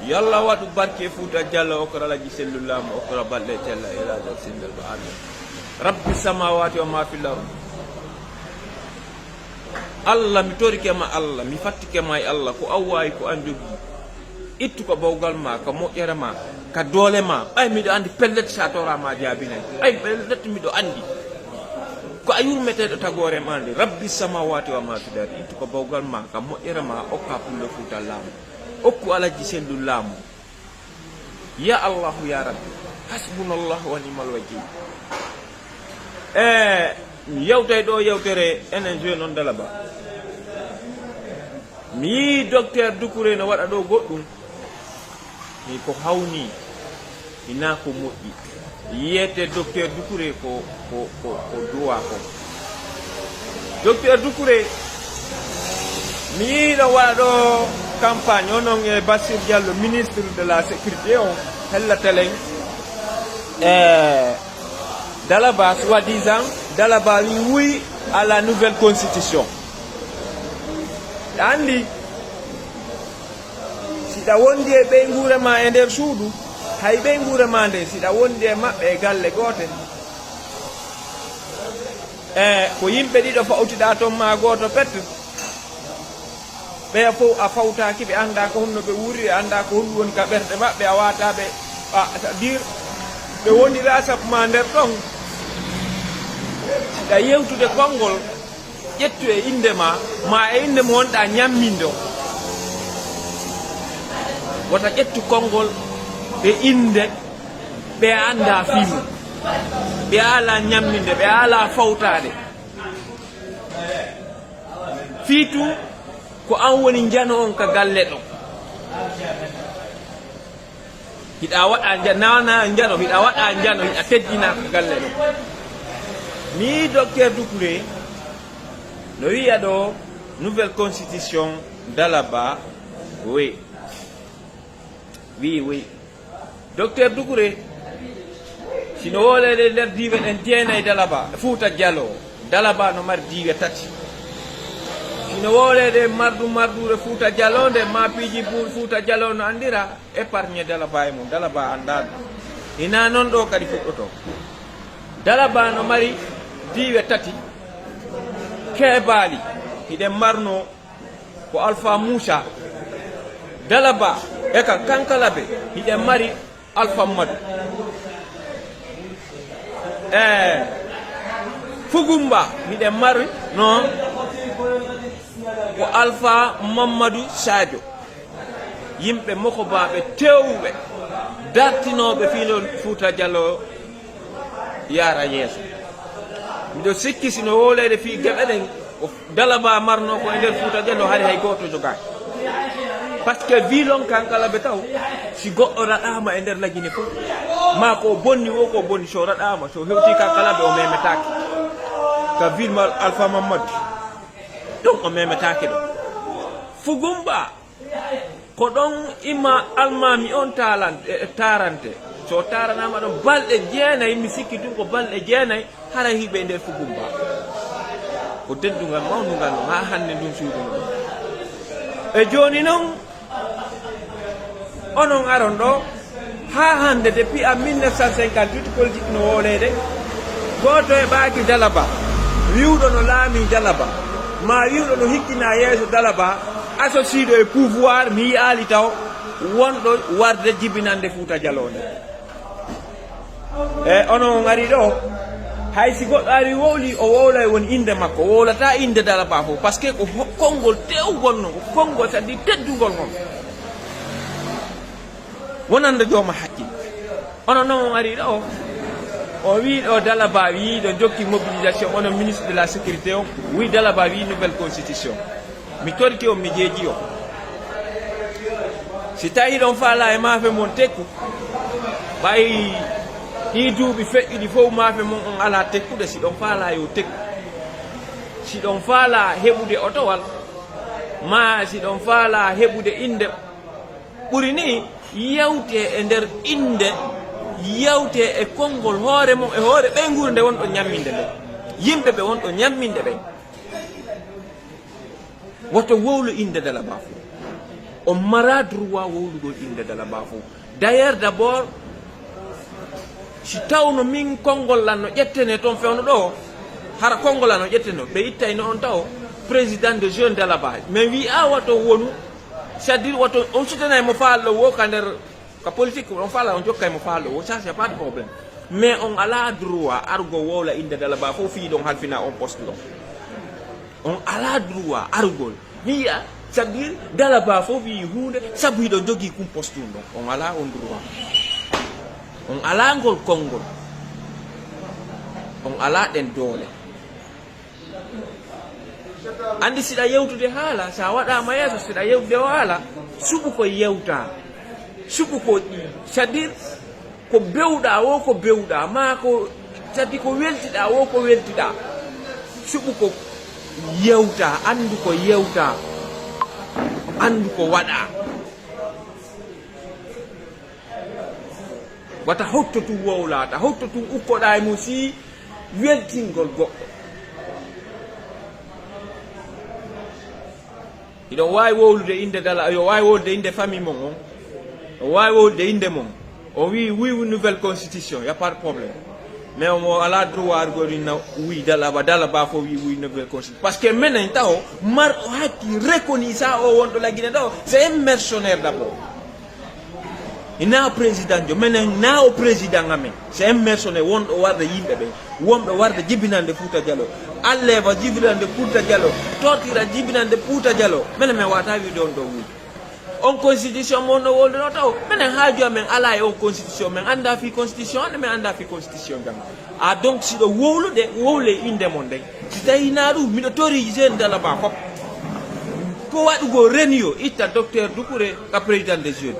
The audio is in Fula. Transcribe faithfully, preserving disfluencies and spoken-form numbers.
Yo Allah waɗu barke e Fuuta Jallo, okkora Alaji Sellu laamu, okkora balɗe cella e rajo sindal ba amin. Rabbi samawati wa ma fil ard. Allah, mi torike ma Allah, mi fattike ma e Allah, ko an waawi, ko an jogii. Ittu ka bawgal ma, ka moƴƴere ma, ka doole ma. Ɓay miɗo anndi pellet sa tora ma jaabinay. Ɓay pellet miɗo anndi. Ko a yurmeteeɗo tagoore ma nde. Rabbi samawati wa ma fil ard. Ittu ka bawgal ma, ka moƴƴere ma, okka Pullo Fuuta laamu. Okku Alaji Sellu laamu. Ya Allahu, ya Rabbi. Hasbunallahu wa ni'mal wakil. E mi yewtay ɗo yewtere enen joyi noon Dalaba. Mi yii docteur Doucouré no waɗa ɗo goɗɗum. Mi ko hawni, hinaa ko moƴƴi. Yiyete docteur Doucouré ko, ko, ko, ko duwa ko. Docteur Doucouré, mi yii ɗo waɗa ɗo campagne, onon e Bassirou Diallo, ministre de la sécurité, on hella telen. E Dalaba, soi-disant, Dalaba wi oui à la nouvelle constitution. Ɗa anndi, si ɗa wondi e ɓeynguure ma e nder suudu, hay ɓeynguure ma nde, si ɗa wondi e maɓɓe e galle goote, e ko yimɓe ɗiɗo fawtiɗa toon ma gooto pet, ɓeya fof a fawtaaki, ɓe annda ko honno ɓe wuuri, ɓe annda ko honɗum woni ka ɓerɗe maɓɓe, a waata ɓe, a, c'est-à-dire, ɓe wonira sabu ma nder ɗon. Si ɗa yewtude konngol, ƴettu e innde ma, ma e innde mo wonɗa ñammindo. Wota ƴettu konngol ɓe innde ɓe a annda fii mum. Ɓe a ala ñamminde, ɓe a ala fawtaade. Fii tun ko an woni njano on ka galle ɗon. Hiɗa waɗa nja-, naana njano, hiɗa waɗa njano, hiɗa teddina ka galle ɗon. Mi yii docteur Doucouré no wi'a ɗo nouvelle constitution Dalaba, oui. Oui, oui. Docteur Doucouré, si no wooleede nder diiwe ɗen jeenay Dalaba, Fuuta Jaloo, Dalaba no mari diiwe tati. Si no wooleede mardu marduure Fuuta Jaloo nde, ma piiji buur Fuuta Jaloo no anndira, épargne Dalaba e mum, Dalaba anndaa ɗum. Hinaa non ɗo kadi fuɗɗotoo. Dalaba no mari diiwe tati, keebaali, hiɗen marnoo ko Alpha Moussa, Dalaba, e ka Kankalabe, hiɗen mari Alpha Madu. E Fugumba, hiɗen mari no ko Alpha Mamadou Sadio. Yimɓe mokobaaɓe tewɓe, dartinooɓe fii no Fuuta Jaloo yaara yeeso. Miɗo sikki si no wooleede fii geɓe ɗen, ko Dalaba marnoo ko e nder Fuuta Jaloo, hari hay gooto jogaaki. Parce que ville on Kankalabe taw, si goɗɗo raɗaama e nder Lagine fof, maa ko bonni woo ko bonni, so raɗaama, so hewtii Kankalabe, o memetaake. Ka ville ma Alpha Mamadou, ɗon o memetaake ɗon. Fugumba, ko ɗon imma almaami on taalan-, e, e taarante. So taaranaama ɗon balɗe jeenay, mi sikki tun ko balɗe jeenay, hara hiɓe e nder Fugumba. Ko teddungal mawnungal non, haa hannde ndun suudu non. E jooni non, onon aron ɗo, haa hannde, depuis en mille neuf cent cinquante-huit, politique no wooleede, gooto heɓaaki Dalaba, wi'uɗo no laamii Dalaba, maa wi'uɗo no hikkina yeeso Dalaba, associiɗo e pouvoir, mi yi'aali taw wonɗo warde jibinande Fuuta Jaloo nde. E onon on ari ɗo, hay si goɗɗo ari wowli, o wowlay woni innde makko, o wowlata innde Dalaba fof, parce que ko ho-, konngol tewgol non, ko konngol, c'est-à-dire teddungol ngol. Wonande jooma hakkil. Onon non on ari ɗo, o wii ɗo Dalaba wii ɗo jokki mobilisation, onon ministre de la sécurité on, wii Dalaba wii nouvelle constitution. Mi torike on, mi jeeji on. Si tawi hiɗon faalaa e maafe mon tekku, ɓay ɗii duuɓi feƴƴuɗi fof maafe mon on alaa tekkude, si ɗon faalaa yo tekku. Si ɗon faalaa heɓude otowal, maa si ɗon faalaa heɓude innde, ɓuri ni yewtee e nder innde, yewtee e konngol hoore mon, e hoore ɓeynguure nde wonɗon ñamminde nden. Yimɓe ɓe wonɗon ñamminde ɓen. Woto wowlu innde Dalaba fof. On mara droit wowlugol innde Dalaba fof. D'ailleurs, d'abord, si tawno min konngol lan no ƴettene toon fewno ɗo, hara konngol lan no ƴetteno, ɓe ittayno on taw président de jeune Dalaba. Mais wi a wato wonu, c'est-à-dire wato on sutanay mo faallo wo ka nder ka politique, on faala on jokkay mo faallo wo, ça c'est pas de problème. Mais on ala droit argo wowla innde Dalaba fof fii ɗon halfina on poste ɗon. On ala droit argol wiya, c'est-à-dire Dalaba fof wiyi huunde sabu hiɗo jogii kum postum ɗon. On ala on droit. On ala ngol konngol. On ala ɗen doole. Anndi siɗa yewtude haala, so a waɗaama yeeso, siɗa yewtude o haala, suɓu ko yewta. Suɓu ko, c'est-à-dire, ko bewɗa wo ko bewɗa, maa ko, c'est-à-dire, ko weltiɗa wo ko weltiɗa. Suɓu ko yewta, anndu ko yewta, anndu ko waɗa. Wata hotto tun wowlata, hotto tun ukkoɗa e mum si weltingol goɗɗo. Hiɗon waawi wowlude innde Dala, yo waawi wowlude innde famille mon on. On waawi wowlude innde mon. On wi, wi, wi nouvelle constitution, y a pas de problème. Mais on ala droit argol inna wi Dalaba, Dalaba fof wi, wi nouvelle constitution. Parce que menen taw mar o hakki reconnu sa o wonɗo la Guinée ɗo, c'est un mercenaire d'abord. Ina président jo, menen na o président amen. C'est un mercenaire wonɗo warde yimɓe ɓen. Wonɓe warde jibinande Fouta Diallo. Alleva jibinande Fouta Diallo. Tortira jibinande Fouta Diallo. Menen men wata wiide on ɗo wuuji. On constitution mo no wonduno taw. Menen haaju amen ala e on constitution. Men anda fi constitution, ande men anda fi constitution jam. A donc siɗo wowlude, wowle innde mon nden. Si tawi na ɗum, miɗo tori jeune Dalaba fof. Ko waɗugol reniyo, itta docteur Doucouré ka président des jeunes.